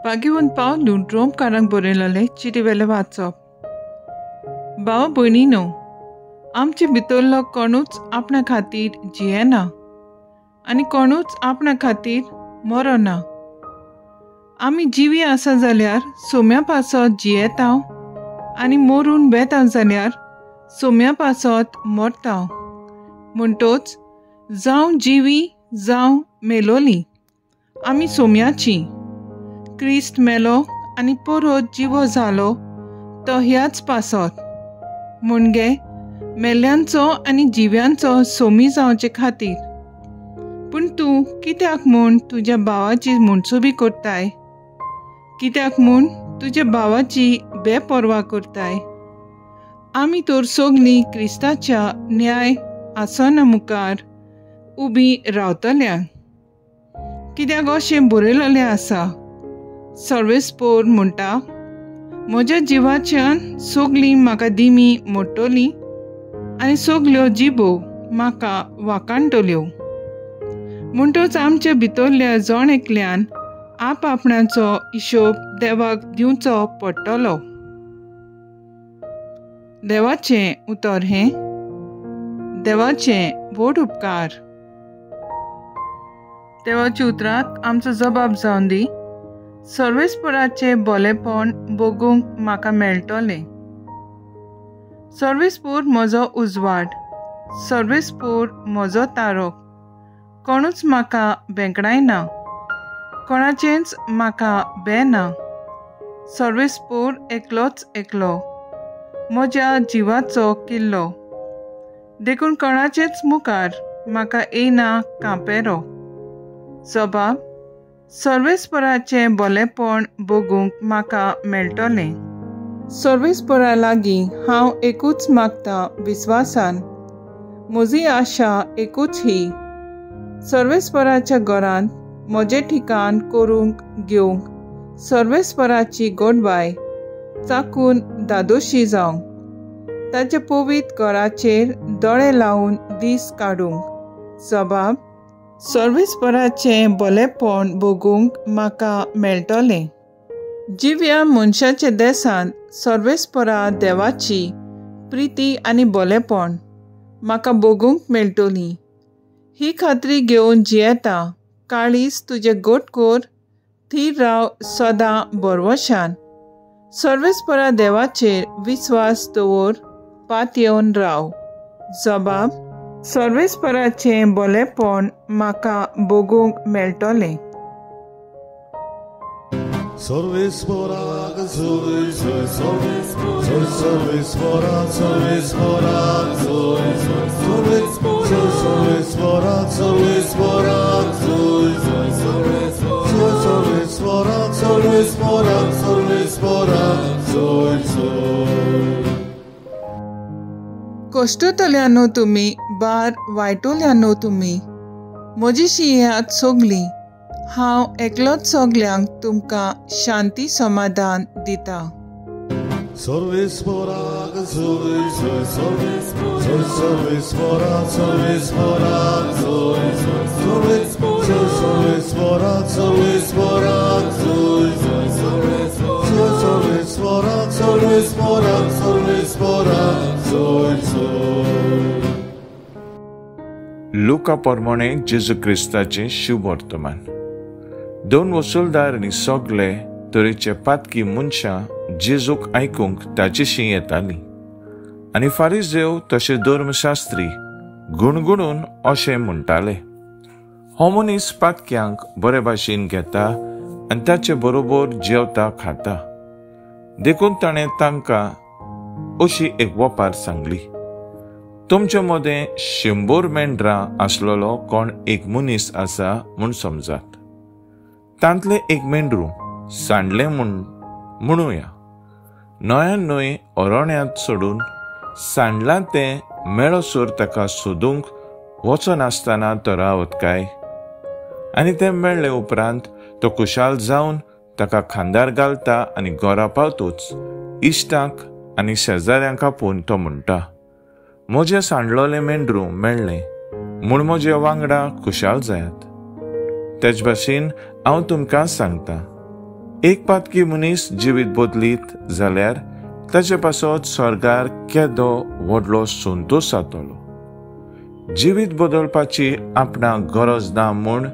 भाग्यवंत पावलून रोमकारांक बरयलेले चिटी वेलें वाचप. भाव भयणीनो, आमचे भितरलो कोणूच आपणा खातीर जियेना आनी कोणूच आपणा खातीर मरना. आमी जिवी आसा जाल्यार सोम्या पासत जियेता आनी मरून वेता जाल्यार सोम्या पासत मरता. म्हणटोच जावं जिवी जावं मेलोली आमी सोम्याची. क्रिस्त मेलो आनी परत जिवो जालो तो ह्याच पासत, म्हणजे मेल्ल्यांचो आनी जिव्यांचो सोमी जावचे खातीर. पूण तूं कित्याक म्हूण तुज्या भावाची मुणसुबी करताय? कित्याक म्हूण तुज्या भावाची बेपर्वा करताय? आमी तर सगलीं क्रिस्ताच्या न्याय आसना मुखार उबी रावतल्या. कित्याक अशें बरयलेलें आसा, सर्वेस्पोर म्हणटा, म्हज्या जिवाच्यान सगलीं म्हाका दिमी मोडटली आनी सगल्यो जिबो म्हाका वाकाणटल्यो. म्हणटच आमच्या भितरल्या जण एकल्यान आप आपणाचो हिशोब देवाक दिवचो पडटलो. देवाचें उतर हें. देवाचें व्हड उपकार. देवाच्या उतराक आमचो जबाब जावन दी. सर्वेस्पोराचें बोलेपण बगूंक म्हाका मेळटलें. सर्वेस्पोर म्हजो उजवाड, सर्वेस्पोर म्हजो तारक. कोणूच म्हाका बेंकडायना, कोणाचेंच म्हाका बेना. सर्वेस्पोर एकलोच एकलो म्हज्या जिवाचो किल्लो, देखून कोणाचेच मुखार म्हाका येयना कांपेरो. जबाब सर्वेस्पोराचें बोलेपण बगूंक म्हाका मेळटलें. सर्वेस्पोरा लागीं हांव एकूच मागता विस्वासान, म्हजी आशा एकूच ही, सर्वेस्पोराच्या घरांत म्हजें ठिकाण करूंक घेवंक सर्वेस्पोराची गोडबाय चाकून दादोशी जावंक, ताच्या पवित्र घराचेर दोळे लावन दीस काडूंक. जबाब सर्वेस्पोराचें बोलेपण बगूंक म्हाका मेळटलें. जिव्या मनशाच्या देसांत सर्वेस्पोरा देवाची प्रिती आनी बोलेपण म्हाका बगूंक मेळटली ही खात्री घेवन जियेता. काळीज तुजें गोट कर, थीर राव सदां बरवशान. सर्वेस्पोरा देवाचेर विस्वास दवर, पातयेवन राव. जबाब सर्वेस्पोराचें बोलेपण म्हाका बगूंक मेळटलें. सर्वेस्पोराक जोय जोय सर्वेस्पोरा सर्वेस्पोराक जोय जोय सर्वेस्पोरा सर्वेस्पोराक जोय जोय सर्वेस्पोरा सर्वेस्पोरा सर्वेस्पोराक जोय जोय. कश्टतल्यानो तुमी, बार वायटोल्यानो तुमी, म्हजी शिंयात सगली. हांव एकलोच सगल्यांक तुमकां शांती समाधान दिता. सर्वेस्पोराक जोय जोय सर्वेस्पोरा सर्वेस्पोराक जोय जोय सर्वेस्पोरा सर्वेस्पोराक जोय जोय सर्वेस्पोरा सर्वेस्पोरा सर्वेस्पोराक जोय जोय. लुका प्रमाणे जेजू क्रिस्ताचें शुभवर्तमान. दोन वसुलदार आनी सगळे तरेचे पातकी मनशां जेजूक आयकूंक ताचेशी येतालीं आनी फारिजेव तशें धर्मशास्त्री गुणगुणून अशें म्हणटाले, हो मनीस पातक्यांक बरे भाशेन घेता आनी ताचे बरोबर जेवता खाता. देखून ताणें तांकां अशी एक वपार सांगली, तुमचे मदें 100 मेंढरां आसलेलो कोण एक मनीस आसा म्हूण समजात. तांतलें एक मेंढरू सांडलें म्हणुया. नव्यान न्हंय अरण्यांत सोडून सांडलां तें मेळसर ताका सोदूंक वचनासतना तो रावत काय? आनी तें मेळ्ळे उपरांत तो खुशाल जावन ताका खांदार घालता आनी घरा पावतूच इश्टांक आनी शेजाऱ्यांक आपोवन तो म्हणटा, म्हजें सांडलोलें मेंढरू मेळ्ळें म्हूण म्हजे वांगडा खुशाल जायात. तेच भाशेन हांव तुमकां सांगता, एक पातकी मनीस जिवीत बदलीत जाल्यार ताचे पासत स्वर्गार केदो व्हडलो संतोश जातलो. जिवीत बदलपाची आपणाक गरज ना म्हूण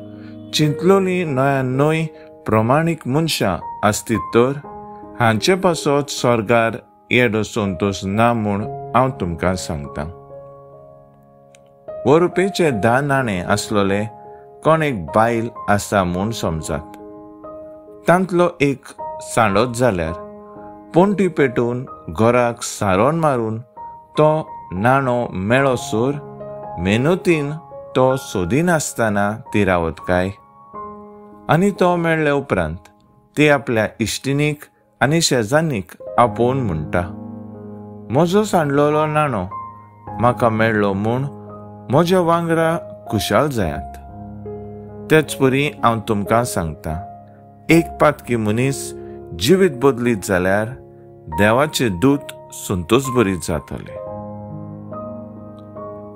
चिंतलोली नया न्हय प्रमाणीक मनशां आसतीत तर हांचे पासत स्वर्गार येदो संतोश ना म्हूण हांव तुमकां सांगता. व रुपयेचे 10 नाणे आसलोले कोण एक बायल आसा म्हूण समजात. तांतलो एक सांडत जाल्यार पणटी पेटून घराक सारोन मारून तो नाणो मेळोसर मेहनतीन तो सोदिनासतना ती रावत काय? आनी तो मेळ्ळे उपरांत ती आपल्या इश्टिणीक आनी शेजान्नीक आपोवन म्हणटा, म्हजो सांडलेलो नाणो म्हाका मेळ्ळो म्हूण म्हज्या वांगडा खुशाल जायात. तेच परी हांव तुमकां सांगता, एक पातकी मनीस जिवीत बदलीत जाल्यार देवाचे दूत संतोष बरीत जातले.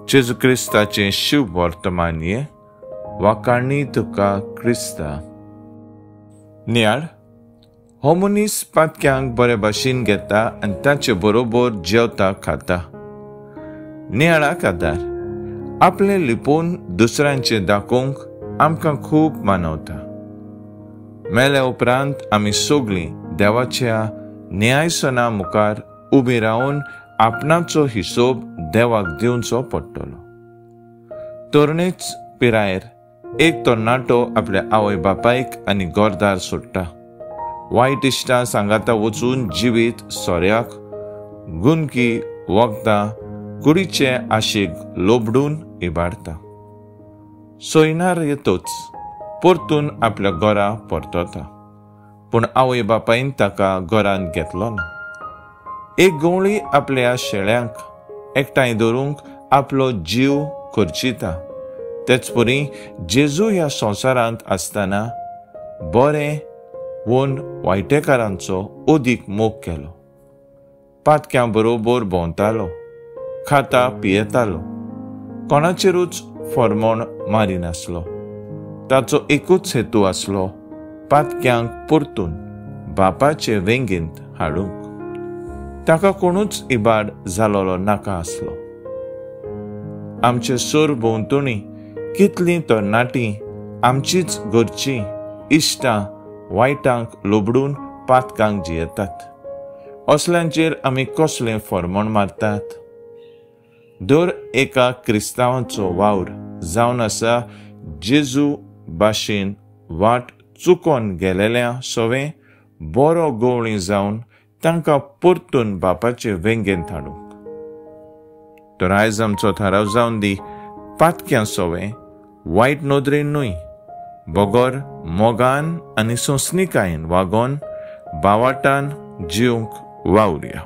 जेजू क्रिस्ताचें शुभ वर्तमान ये वाकाणी तुका क्रिस्ता. नियाळ हो मनीस पातक्यांक बरे भाशेन घेता आनी ताचे बरोबर जेवता खाता. नियाळाक आदार आपलें लिपोवन दुसऱ्यांचें दाखोवंक आमकां खूब मानवता. मेल्या उपरांत आमी सगळीं देवाच्या न्यायसना मुखार उबी रावन आपणाचो हिशोब देवाक दिवचो पडटलो. तरणेच पिरायेर एक तरणाटो आपल्या आवय बापायक आनी घरदार सोडटा. वायट इश्टां सांगाता वचून जिवीत सोऱ्याक, गुंकी, वखदां, कुडीचे आशेक लोबडून इबाडता. सोयनार येतोच परतून आपल्या घरा परतता, पूण आवय बापायन ताका घरांत घेतलो ना. एक गवळी आपल्या शेळ्यांक एकठांय धरूंक आपलो जीव खर्चिता. तेच परी जेजू ह्या संवसारांत आसतना बरें वोन वायटेकारांचो अदीक मोग केलो. पातक्यां बरोबर भोंवतालो, खाता पियेतालो, कोणाचेरूच फॉर्मोण मारिनासलो. ताचो एकूच हेतू आसलो, पातक्यांक परतून बापाचे वेंगेंत हाडूंक. ताका कोणूच इबाड जालोलो नाका आसलो. आमचे सोर भोंवतणी कितलीं तरणाटीं आमचीच घरचीं इश्टां वायटांक लोबडून पातकांक जियेतात. असल्यांचेर आमी कसलें फॉर्मोण मारतात? दर एका क्रिस्तांवाचो वावर जावन आसा जेजू भाशेन वाट चुकोन गेलेल्या सवें बरो गवळी जावन तांकां परतून बापाचे वेंगेंत हाडूंक. तर आयज आमचो थाराव जावन दी, पातक्यां सवें वायट नदरेन न्हय, बगर मोगान आनी सोंसणीकायेन वागोन बावाटान जिवंक वावुरया.